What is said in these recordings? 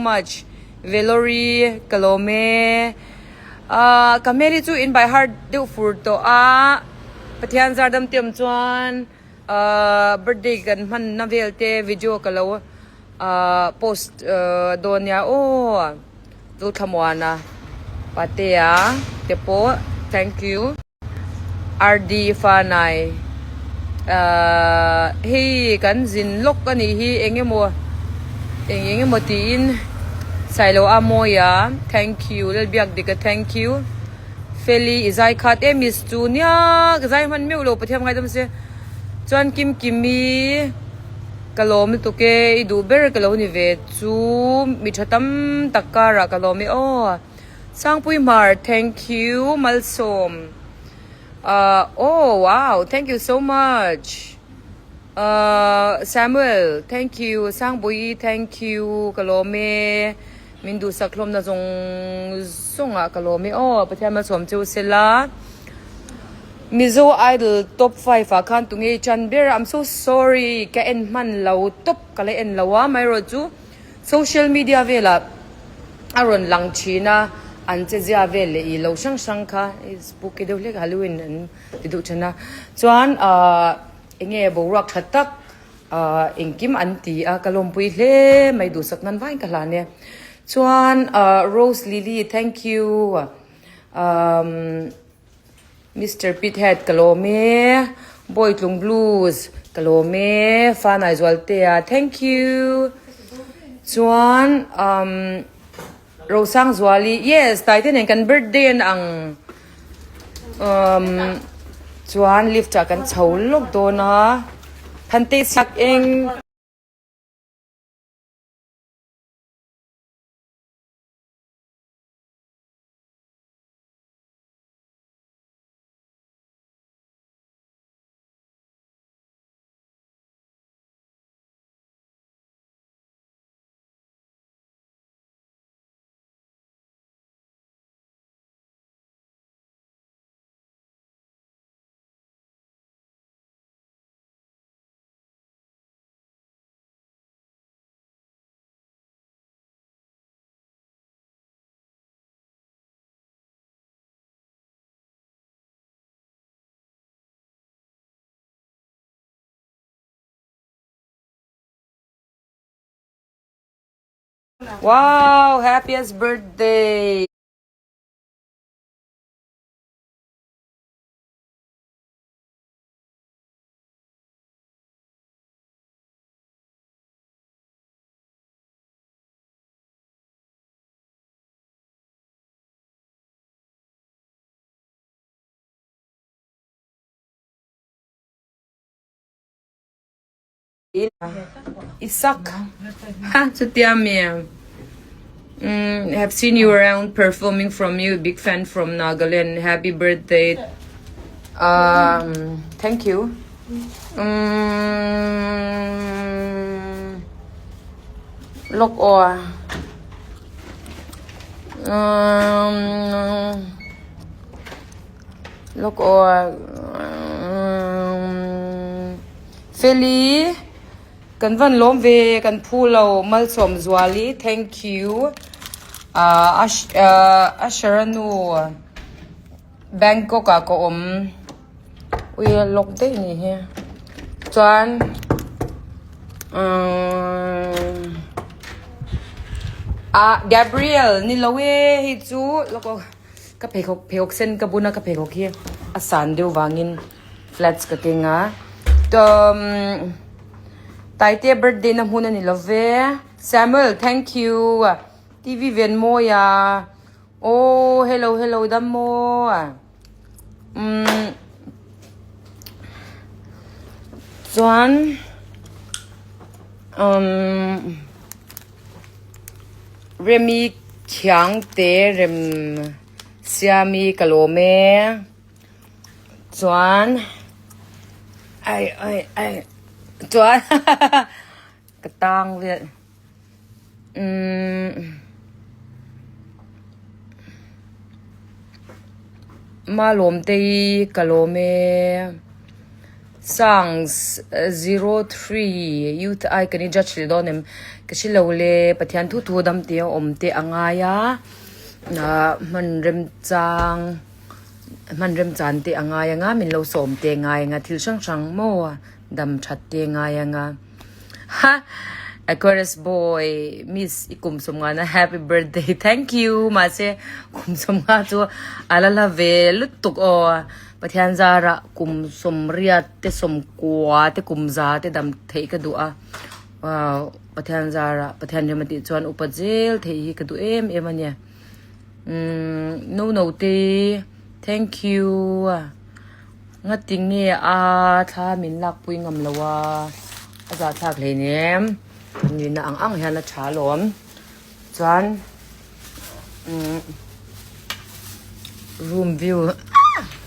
much Velory ka lawm e. Ahh ka hmel hi chu in by heart deuh fur tawh a, Pathian zar dam te awm chuan ahh birthday kan hman na vel te video ka lo ahh post dawn nia aw Zothlamuana Patea te pawh thank you. RD Fanai ahh hei kan zin lawk a nih hi eng emaw eng eng emaw tiin Sailo a mawi a thank you Lalbiakdika thank you Feli i zai khat em miss chu nia ka zai hman meuh lo Pathian ngaidam se chuan Kimkimi ka lawm lutuk e i duh ber ka lo ni ve chu mi tha tam tak karah ka lawm e aw. Sangpui Hmar thank you Malsawm ahh oh wow thank you so much ahh Samuel thank you Sangpui thank you ka lawm e min duhsak hlawmna zawng zawng ah ka lawm e aw Pathian Malsawm cheu sela Mizo Idol top 5 ah khan tunge chan ber I'm so sorry ka en hman lo top ka la en lo a amaherawhchu chu Social media velah a rawn lang thin a, an che zia vel leh ih lo hrang hrang kha spooky deuh hlek Halloween an ti duh thin a. Chuan ahh eng nge boruak tha tak ahh engkim an ti a, ka lawmpui hle mai duhsak nan vain ka hlan e. Chuan ahh Rose Lily thank you umm. Mister Pithead ka lawm e, Bawitlung Blues ka lawm e, Fanai Zualtea thank you. Chuan um Rosang Zuali yes Taite nen kan birthday an ang um chuan lift ah kan chho lawk dawn a Thante sak eng. Wow, happiest birthday. Isak ha chutia mi have seen you around performing from you big fan from Nagaland happy birthday um thank you um lawk aw umm lawk aw umm Feli kan van lawm ve kan phu lo Malsawm Zuali thank you ah Asher nu Bangkok ah ka awm ui a lawk daih a nih hi chuan umm ah Gabriel ni lo e hei chu lawk aw ka pheikhawk pheikhawk sen ka bun a ka pheikhawk hi a san deuh vangin flats ka keng a umm Taitea birthday na hmun a ni lo ve Samuel thank you T_V Venmawia. Aw hello hello dam maw umm chuan umm Remi Khiangte rem Siami ka lawm e chuan ai ai ai chuan ka tang vel. Umm Malawmtei ka lawm e. Songs 03 Youth Icon i judge leh dawn em? Ka hre lo le, Pathian thu thu dam tih a awm te a ngai a, hman remchang hman remchan te a ngai anga min lo sawm te a ngai anga thil hrang hrang maw dam that te a ngai anga ha Aquarius boy miss i kum sawmnga na happy birthday thank you mahse kum sawmnga chu a la la ve lutuk aw. Pathian zarah kum sawmriat te sawmkua te kum za te dam theih ka duh a, wow Pathian zarah Pathian rem a tih chuan upa zel theih hi ka duh em em a nia. Umm no no te thank you ngati nge a thla min lakpui ngam lo a, a zahthlak hleinem nihna ang ang hian a tha alawm chuan. Room view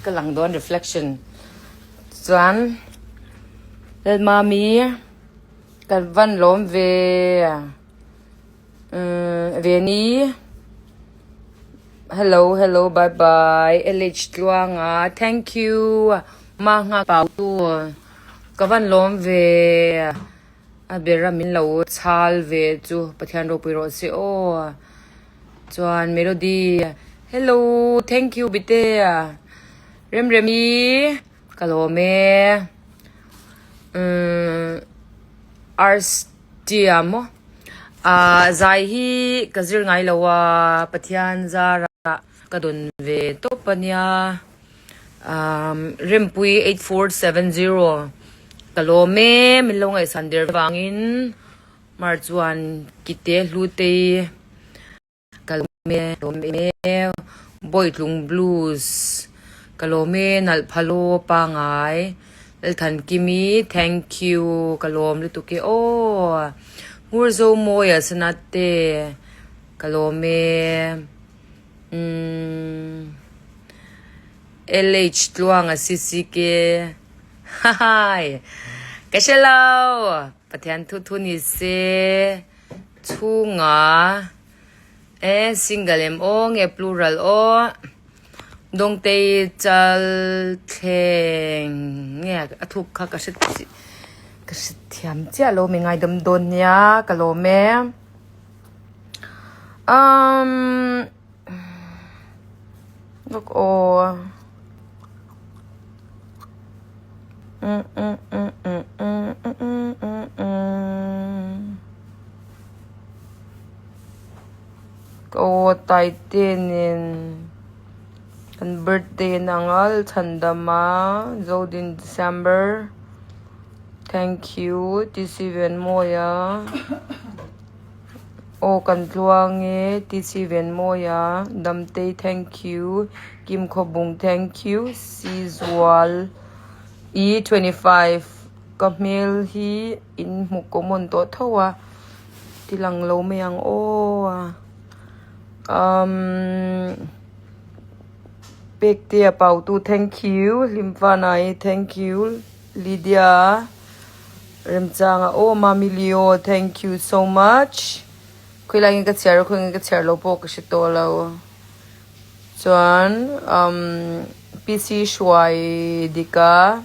ka lang dawn reflection chuan Lalmami ka van lawm ve umm Veni hello hello bye bye L_H Tluanga thank you Mangha pau tu ka van lawm ve. A bera min lo chhal ve chu Pathian ropui rawh se aw. Chuan Melody hello thank you Bitea Remremi ka lawm e umm Arstia maw ah zai hi ka zir ngai lo a Pathian zarah ka dawn ve tawp a nia. Umm Rempui 8470 ka lawm e min lo ngaihsan der vangin mar chuan kite hlutei ka lawm e lawm e Bawitlung blues ka lawm e nalh phalo pangai Lalthankimi thank you ka lawm lutuk e aw Ngurzo Mawia Sanate ka lawm e. Umm LH Tluanga CCK Hahaii Ka hre lo Pathian thu thu ni se chhunga e single em aw nge plural aw Dawngtei chal thleng nge a thuk kha ka hre ka hre thiam chiah lo mi ngaidam dawn nia ka lawm e. Umm look aw umm umm umm umm umm umm umm umm ka aw taite nen kan birthday a nang a chhandama zodin December thank you TC Venmawia. Aw kan tluang e TC Venmawia Damtei thank you Kim Khawbung thank you Sizual E 25 ka hmel hi in hmu common tawh tho a ti lang lo mai ang aw umm Pektea Pautu thank you Hlimfanai thank you Lydia. Remchanga aw Mami Leo thank you so much khawilai nge ka chhiar a khawi nge ka chhiar lo pawh ka hre tawh lo chuan umm PC Hruai Dika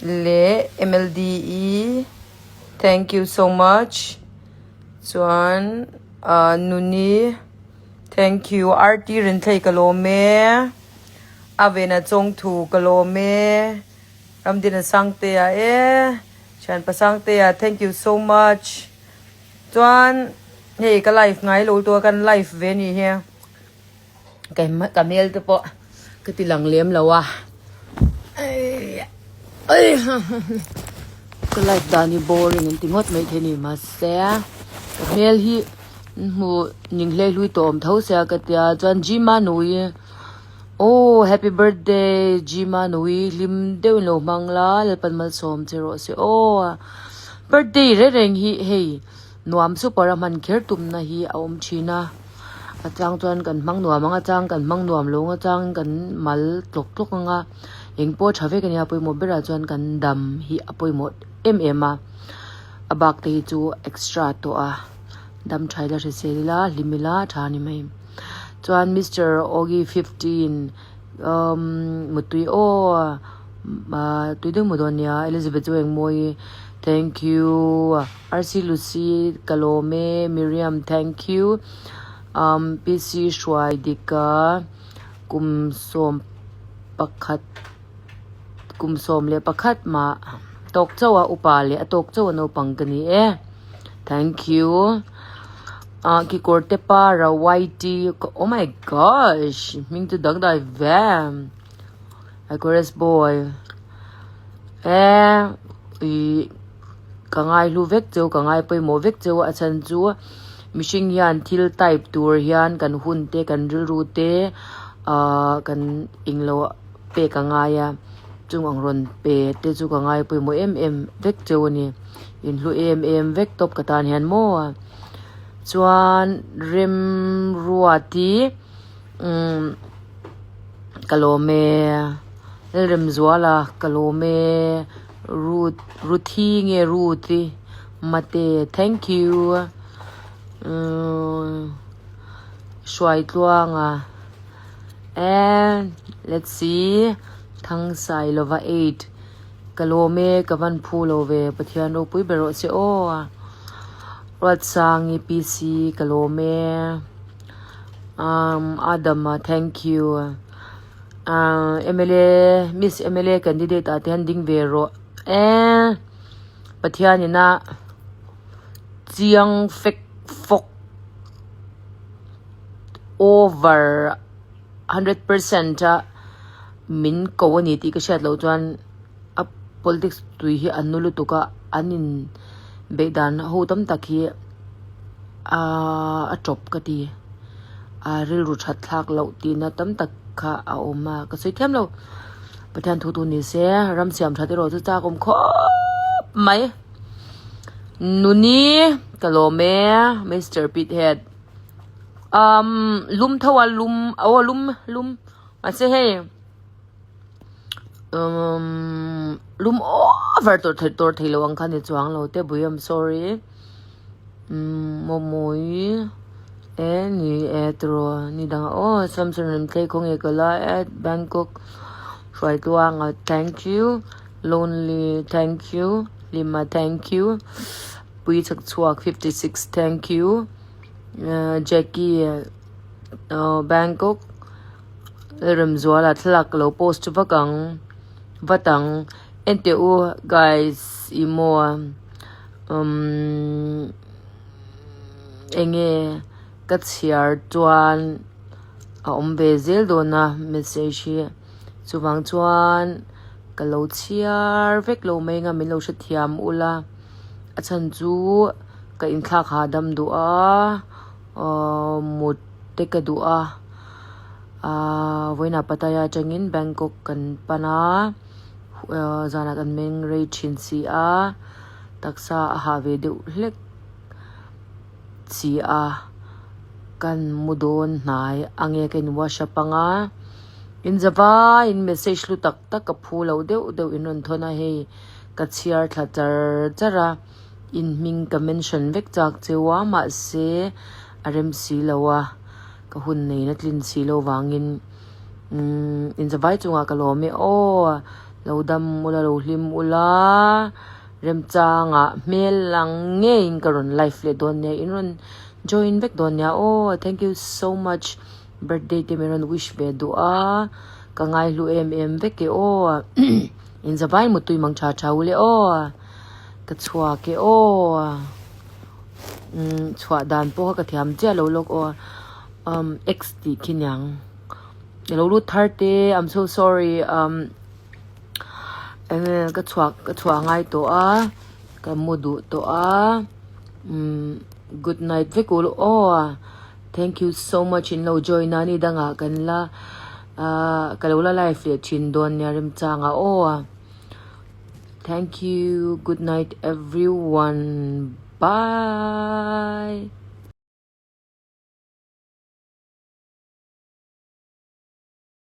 leh MLDE thank you so much chuan ah Nuni thank you RT Renthlei ka lawm e Avena Chawngthu ka lawm e. Ramdina Sangtea e Thianpa Sangtea thank you so much chuan hei ka live ngai lo tua kan live ve ni hi ka hmel te pawh ka ti lang lem lo a ka live dan hi boring an ti ngawt mai thei ni mahse ka hmel hi hmu ning hlei hlui tawh awm tho sia ka tia chuan Jima nui. Aw happy birthday Jima Nui hlim deuh in lo hmang la Lalpan malsawm che rawh se aw birthday reng reng hi hei nuam super a hman kher tumna hi a awm thin a a chang chuan kan hmang nuam ang a chang kan hmang nuam lo ang a chang kan mal tlawk tlawk ang a eng pawh tha vek a nia pawimawh berah chuan kan dam hi a pawimawh em em a a bak te hi chu extra tawh a dam tha ila hrisel ila hlim ila tha a ni mai. Chuan Mister Ogi 15 umm mutui aw. Ahh tui deuh maw dawn nia Elizabeth chu engmawi thank you RC Lucy ka lawm e Miriam thank you umm PC hruai dik a kum sawm pakhat kum 11 mah tawk chauh a upa leh a tawk chauh a naupang ka ni e thank you ah kekawr te para YT oh my gosh hming chu dangdai ve. Aquarius boy eh ih ka ngai hlu vek cheu ka ngai pawimawh vek cheu a chhan chu mihring hian thil type tur hian kan hun te kan rilru te ahh kan englo pek a ngai a chung ang rawn pe te chu ka ngai pawimawh em em vek cheu a ni inhlu em em vek tawp ka tan hian maw chuan remruati umm. Ka lawm e Lalremzuala ka lawm e Ruth Ruthi nge Ruth-i mate thank you umm Hruaitluanga and let's see Thangsailova 8 ka lawm e ka van phu lo ve Pathian ropui ber rawh se aw Ruatsangi PC ka lawm e. Umm Adama thank you ahh mla miss mla candidate ah te hian ding ve rawh eee Pathian ina chiang fek fawk over 100% a min ko a ni tih ka hriat loh chuan a politics tui hi an nu lutuk a an in beih dan ho tam tak hi aaa a tawp ka ti a rilru that thlak loh tihna tam tak kha a awm a ka sawi thiam lo Pathian thu tu ni se ram siam that erawh chu chak awm khawp mai nuni ka lawm e Mister Pithead umm lum tho a lum aw lum lum mahse hei. Umm lum over tawr thei tawr thei lo ang kha ni chuang lo te bui I'm sorry umm mawmawi e ni e tiraw ni dang aw Samson Remthlei khawnge ka la e Bangkok Hruaitluanga thank you Lonely thank you Lima thank you Pui Chhakchhuak 56 thank you Jackie Bangkok. Remzuala thlalak ka lo post vak ang vat ang enteh u guys ih maw umm eng nge ka chhiar chuan a awm ve zel dawn a message hi chuvang chuan ka lo chhiar vek lo mai anga min lo hrethiam ula a chhan chu ka inthlak hahdam duh a ahh mut te ka duh a. Ahh vawiinah Pattaya atangin Bangkok kan pan a ahh zanah kan meng rei thin si a taksa a hah ve deuh hlek si a kan mu dawn hnai a nge ka in wash up ang a in za vaiin message hlu tak tak ka phu loh deuh deuh in rawn thawn a hei ka chhiar thla char char a in hming ka mention vek chak cheu a mahse a rem si lo a. Ka hun nei na tlin si lo vangin umm inzavai chungah ka lawm e aw lo dam ula lo hlim ula remchangah hmel lang ngeiin ka rawn live leh dawn nia in rawn join vek dawn nia aw thank you so much birthday te min rawn wish ve duh a ka ngaihlu em em vek e aw inzavai mutui mang tha tha ule aw ka chhuak e aw. Umm chhuah dan pawh kha ka thiam chiah lo lawk aw umm x tih khi niang ka lo lut thar te I'm so sorry umm eng nge ka chhuah ka chhuah ngai tawh a ka mu duh tawh a umm good night vek ul aw thank you so much in lo join a ni dangah kan la ahh ka lo la live leh thin dawn nia remchangah aw. Thank you. Good night, everyone. Bye.